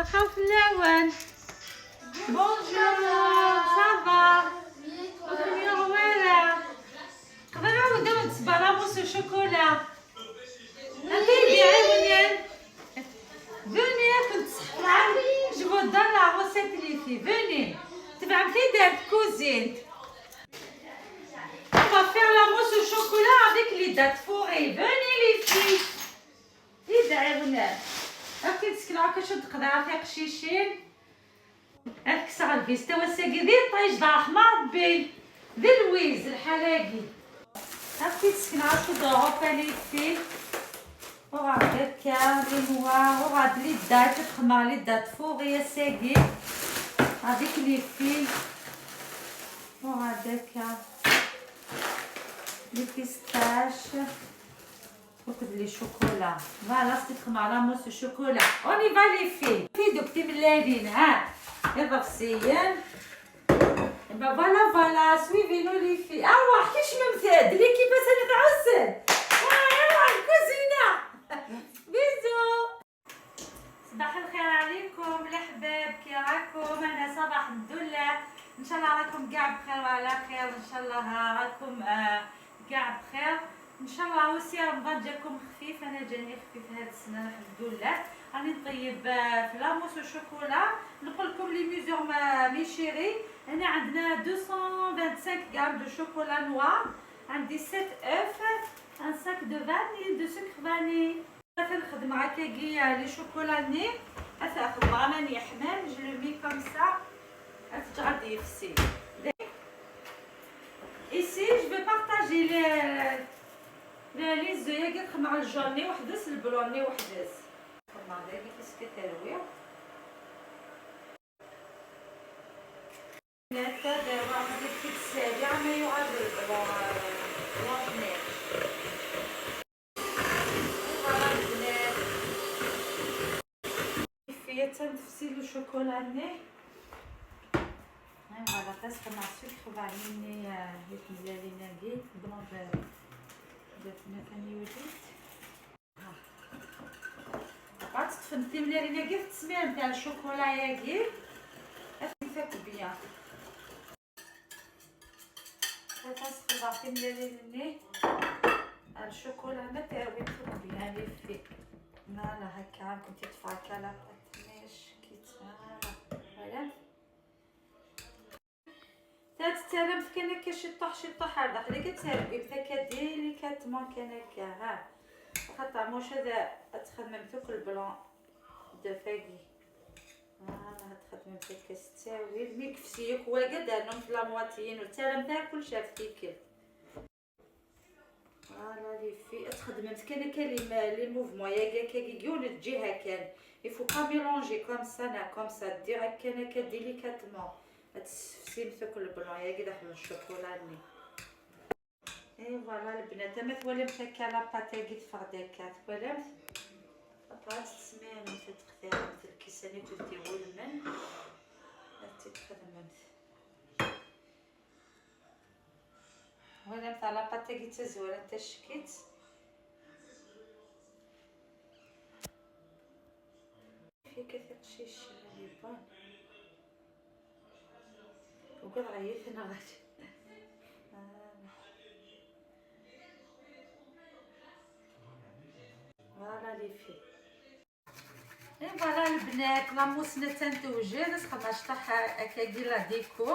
الخير في اللاوان. Bonjour, ça va? ولا قبل نبداو نتبع la mousse chocolat. هذه عاوني. Venez, كنت صحرا. Je vous donne la recette, les filles. Venez. تبع في دار cuisine. On va faire la mousse au chocolat avec les dattes fourrées. Venez, les filles. يدعيونا. راكي تسكنوا هكا شو تقدر في قشيشين. اكسر الفيستا وساقي ذي طيج رحمة ربي. ذي الويز الحلاقي. راكي تسكنوا هكا ضعوفة les filles. وغادي les noix وغادي les dattes تخمر les dattes fourrées ساقي avec les filles. وغادي les pistaches وكد les chocolats. Voilà, c'est مع la mousse chocolat. On y va, les filles. في دوك تملالين ها يلا فسيان. Ben voilà, voilà, suivez-nous, les filles. اه كيش ممثل l'équipe سنة تعسل. يلا الكوزينة. Bisous. صباح الخير عليكم الأحباب، كي راكم؟ أنا صباح الحمد لله، إن شاء الله راكم كاع بخير وعلى خير، إن شاء الله راكم كاع بخير. إن شاء الله aussi رمضان جاكم خفيف، أنا جاني خفيف هاد السنة الحمد لله. راني نطيب في la mousse chocolat. نقول لكم les mesures, mes chéries. هنا عندنا 225 grammes de chocolat noir، عندي 7 œufs، un sac de vanille, de sucre vanillé. نخدم هكاكي les chocolats ني تاخذ ماني حمام. Je le mets comme ça غادي يفسي. Ici, je vais partager les œufs. يا مع ال jaune وحدس ال blanc وحدس. مع ذلك كيس كتروي دابا غادي السابعة ما يعاد ال blanc neige. Voilà البنات كيفية تنفسي le chocolat ني. Voilà, presque مع sucre vanillé يتملى لينا blanc de وليت بقات تفنتي ملي لينا كيف التسمية نتاع الشوكولا ياكي فاك bien تسخن ملي الشوكولا ما تاوي bien, les filles. Voilà, هكا كنتي تفاكا la pâte ماش كي voilà تاتسالم كان كي شي طح شي طح هذا خلي كتسالم بدا délicatement كان هكا ها خاطر موش هذا تخدم فوق ال blanc d'œuf فاكي. Voilà, تخدم فيك ستاوي ميكفسيك واقد دارهم في la moitié وتسالم تاع كلشي في. Voilà, les filles, تخدم كان كان les mouvements يا كا كيون تجي هكا. Il faut pas mélanger comme ça نا comme ça دير هكا هكا délicatement تسفسي مثل ال blanc يا كي داخل الشوكولا ني. Et voilà البنات ما تولي هكا la pâte كي تفرديكا تولي بقات تسمين مثل تقدر مثل الكيساني كنتي ولمن تخدم. ولا مثلا la pâte كي تزوره تشكيت في كثير شي لي بون وقد عيثنا غادي. Voilà, les filles. Et voilà البنات la mousse نتا توجد خدمة شطح هكاكي la déco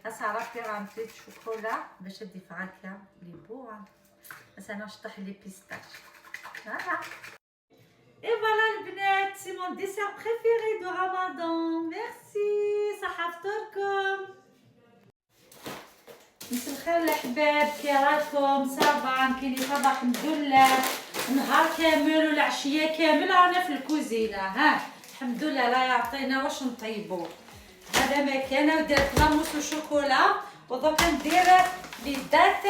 رابي un peu chocolat باش دي فراكا les bords انا نشطح les pistaches. Voilà. Et voilà البنات, c'est mon dessert préféré de Ramadan. Merci, صحة فطوركم. مساء الخير الأحباب، كي راكم؟ Ça va? كاين ça va الحمد لله. نهار كامل والعشية كامل رانا في الكوزينة ها الحمد لله لا يعطينا واش نطيبو. هذا ما كان ودرت la mousse chocolat ودوكا ندير les dattes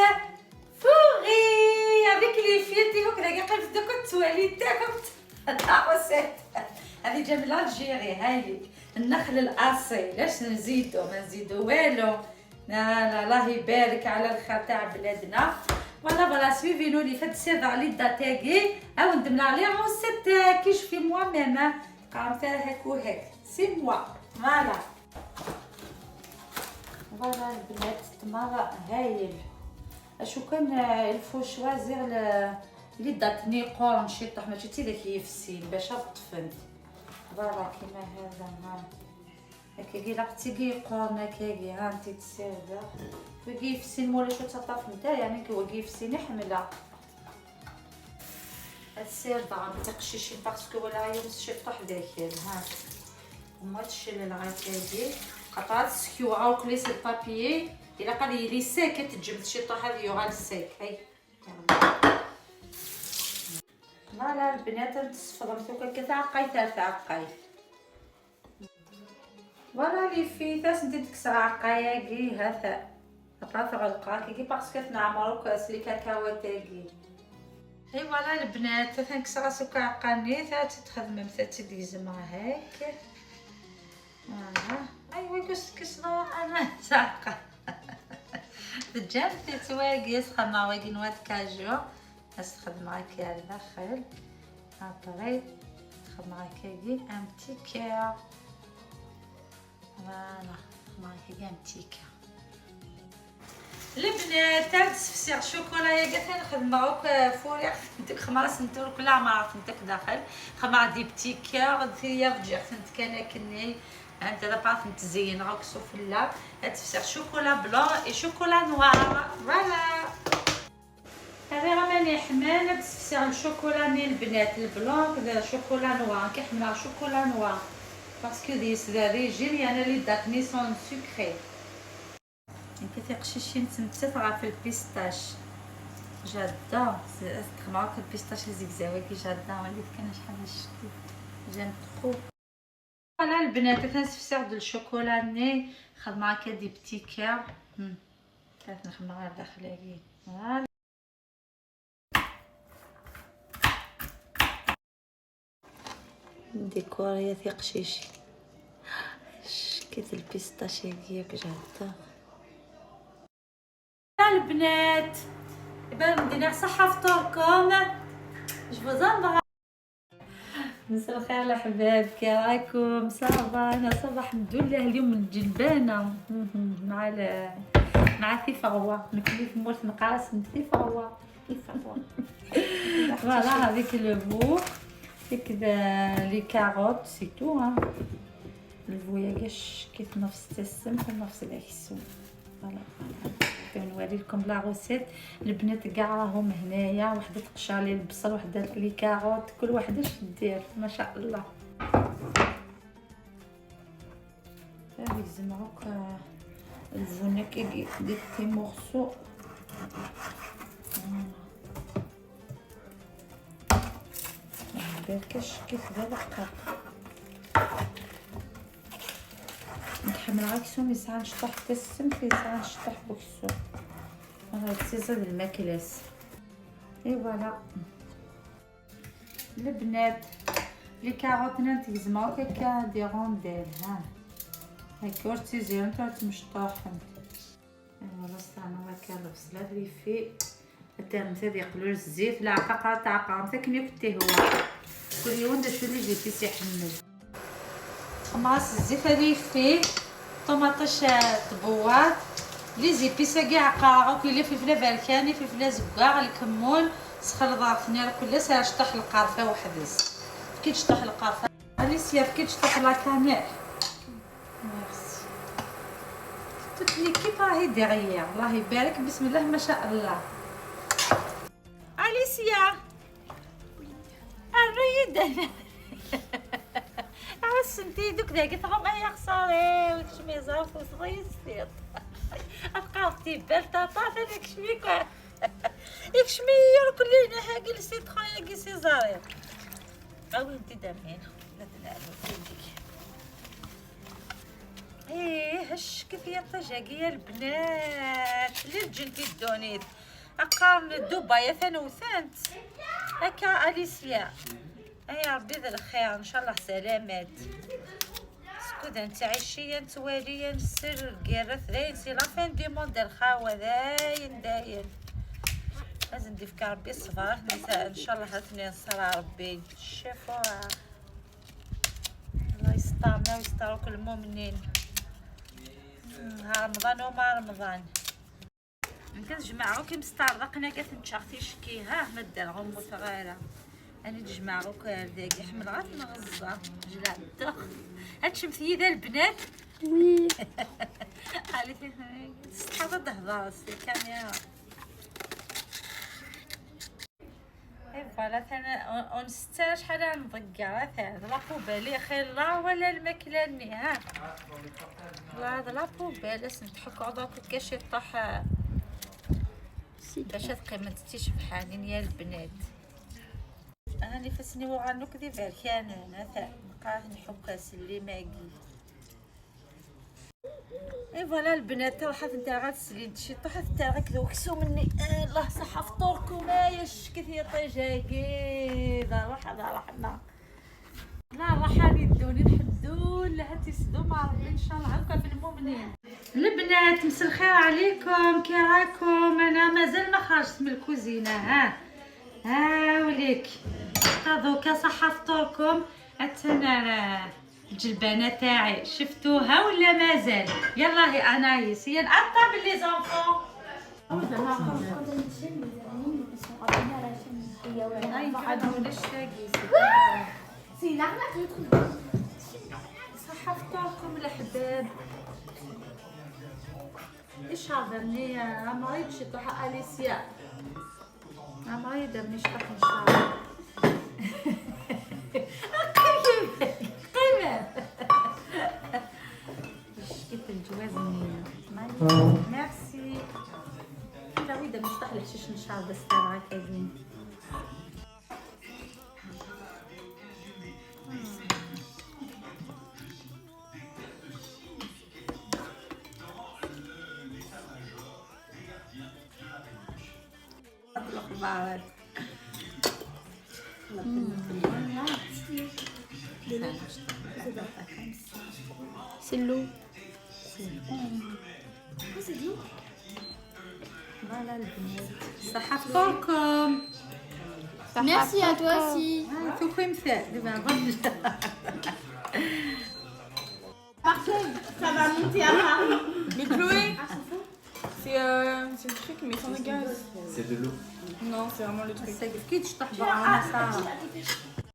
fourrées avec les filles تيهوك داك قلت دوك التوالي تاعكم la recette هذه جا من l'Algérie هايليك النخل الاصيل لاش نزيدو ما نزيدو والو. لا لا الله يبارك على الخير تاع بلادنا. Voilà, voilà, suivez-nous les fêtes c'est les dattes او ندمنا عليها recette que je fais moi-même. قامتها هاك وهاك c'est moi. voilà voilà البنات، التمر هايل. اشو كان il faut choisir les dattes نيقور نشيطح ماشي تي داك يفسين باش طفنت. voilà كيما هذا، ها هكا لا تيكي يقورن هكاكي، ها انتي تسير وكي يفسين مولا شو تطاف نتا، يعني كي يفسين حمله السير ضعف تقشيشي parce que ولا يوم شيطح داخل. ها وما تشلل غاكاكي قطعات سكيو عاو كليس ال papier الا قال لي sec تجبد شي طوح هذه يغال sec. هاي voilà البنات، تصفض ثوكا كتعقاي تعقاي. voilà les filles، تاس نتي تكسر عقايا هاثا قطعات غلقا كي parce que تنعمرو كاس les cacahuètes اكي. هاي voilà البنات، تنكسر سكر عقاني تا تخدم تا تديزم هاك. voilà ايوا كس كسرة انا ساقة تجمت تواقي سخمة واقي noix de cajou استخدم هكا على الداخل. après تخدم هكاكي un petit cœur. voilà تخدم هكاكي un petit cœur. البنات تسفسير شوكولا يا قالت نخدم معاك فوري ديك خمرة سنتور كل عمرة فنتك داخل خمرة des petits cœurs ثيا فجع فنت كان كني انت دابا تزين راك سفلى تفسير chocolat blanc et chocolat noir. voilà هذه راه حمانه تفسير الشوكولا ني البنات، ال blanc chocolat noir كيحملها chocolat noir parce que des régime، يعني les dattes ني sont sucrées. كتقشيشي نتمتت غا في ال pistache، j'adore تخمعوك ال pistache زيكزاوي، j'adore وليت كان شحال شتي j'aime trop. voilà البنات، تنسفسر دو الشوكولا ني خدمة هكا des petits cœurs نخدم غير داخل هاكي. voilà ديكوريا ثقشيشي شكيت ال pistache هكيك، j'adore. البنات يبان مدينا صحة فطوركم، je vous embrasse. مساء الخير الأحباب، كي راكم؟ ça va؟ انا ça va الحمد لله. اليوم الجلبانة مع ثيفغوا نكلي في مولت نقاس ثيفغوا ثيفغوا. voilà avec le veau هكذا les carottes، c'est tout. ها ال veau ياكاش كيف نفس السم نفس العكسو. voilà نوري لكم la recette. البنات كاع راهم هنايا، وحده تقشر لي البصل، وحده les carottes، كل وحده اش دير ما شاء الله. هذيك زعما ال veau كي des petits morceaux بالكش كيف دابا نحمل غاكسو مي نشطح حتى السم في ساعة نشطح بوكسو هاد تيزاد الماكلاس. et voilà البنات، les carottes نتيزمو هكا des rondelles، ها هكا واش تيزيرو تمشطوحنت. voilà استعمل هكا البصله اللي في حتى يقلو الزيت العقاقه تاع قام كيما كنتي هو كل يوم دا شو les épices يحمل خماس الزيت اللي فيه طوماطيش طبوات les épices كاع قاعو كاين فلفله بالكاني فلفله زكاع الكمون سخلضها ثني كل ساعه شطح القرفه وحدس كي تشطح القرفه اليسيا كي تشطح la cannelle. merci toute l'équipe راهي derrière، الله يبارك بسم الله ما شاء الله. اليسيا الريد عسنتي دوك داك تغم اي خساري وكشمي زاف وصغير السيط ابقى بال طاطا كشمي يكشمي كل هاكي ال citron ياكي سيزاري او انت دامين لا تلعبوا ديك. ايه هش كيف هي الطاجاكية البنات اللي رجلتي الدونيت اقام دبي ثاني وثانت هكا اليسيا. اي ربي ذا الخير ان شاء الله سلامات سكودا انت عيشيا تواليا السر كيرث داين c'est la fin du monde الخاوة داين داين لازم ندير ربي الصبر ان شاء الله هاتني نصر ربي الشفاء. يسترنا ويستروا كل المؤمنين. ها رمضان وما رمضان. كنجمعو كي مسترقنا كتنشاختي شكي ها ما دار غمو ثغيرة. انا تجمعو كذاك حمل غير نغزة جلع الدخ. هادشي مثيدة البنات. Oui. قالت لي تستحق تهضر سي الكاميرا. اي voilà ثانا ونستا شحال نضكر ثان la poubelle خير لا ولا الماكلة ني ها. لا هذا la poubelle نتحك عضاك كاش يطيح باش تقيمة تيش بحالين يا البنات. انا اللي فاسني وغانوك دي فالكان انا نبقى نحك سلي ماكي. اي voilà البنات راح نتا غتسلي شي طاحت تا غير وكسو مني. الله صحة فطوركم يا الشكث طيجاكي راح راحنا لا راح يدوني الحمد لله تيسدو مع ربي ان شاء الله هكا في المؤمنين. البنات مساء الخير عليكم، كي راكم؟ انا مازال ما خرجت من الكوزينة. ها ها وليك دوكا صحة فطوركم. اتنا الجلبانه تاعي شفتوها ولا مازال؟ يلا هي انايس هي نقطع les enfants. صحة فطوركم الأحباب. ايش هذا؟ مني مريض شي طاحة أليسيا مريضة مني شطح ان شاء الله. قيمة قيمة كيف الجواز مني. ميرسي. لا ويدا مش الحشيش ان شاء الله بس ترى كاين. الأخبار. C'est de l'eau. C'est de l'eau. Voilà البنات صحة فطوركم. Merci à toi aussi. Ça va monter à Paris. Mais Chloé, c'est le truc mais sans le gaz. C'est de l'eau. Non, c'est vraiment le truc. كي تشطح برا.